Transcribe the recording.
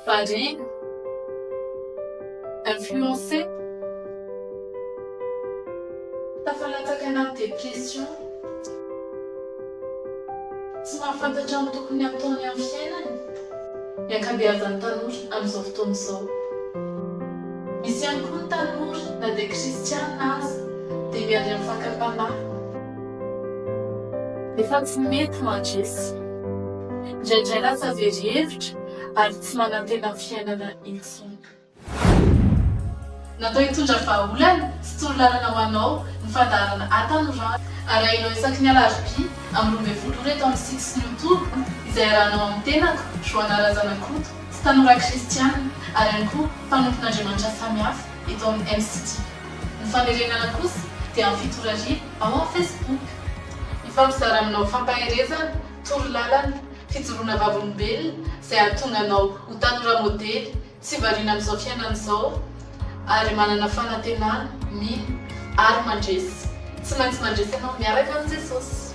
Variana. Influencé. Tafalatsaka anaty dépression. Tsy mahafantatra ny tokony hataony amin'ny fiainany ny ankabeazan'ny tanora amin'izao fotoana izao. Misy ihany koa ny tanora na dia kristiana aza dia miady amin'ny fakam-panahy. Nefa tsy mety mandresy. Indraindray lasa very hevitra ary tsy manantena fiainana intsony. Natao hitondra vahaolana sy torolalana ho anao ny fandaharana Hatanorana. Arahinao isaky ny alarobia amin'ny 12 ora eto amin'ny site sy ny youtube izay arahanao amin'ny tenako, Joana Razanakoto, sy tanora kristiana ary ihany koa mpanompon'Andriamanitra samihafa eto amin'ny MCTV. Ny famerenana kosa dia amin'ny 7 ora hariva ao amin'ny Facebook. Hifampizara aminao fampaherezana, torolalana, fijoroana vavolombelona izay hahatonga anao ho tanora modely Tsy variana amin'izao fiainana izao ary manana fanantenana, mino ary mandresy. Tsy maintsy mandresy ianao miaraka amin'i Jesosy.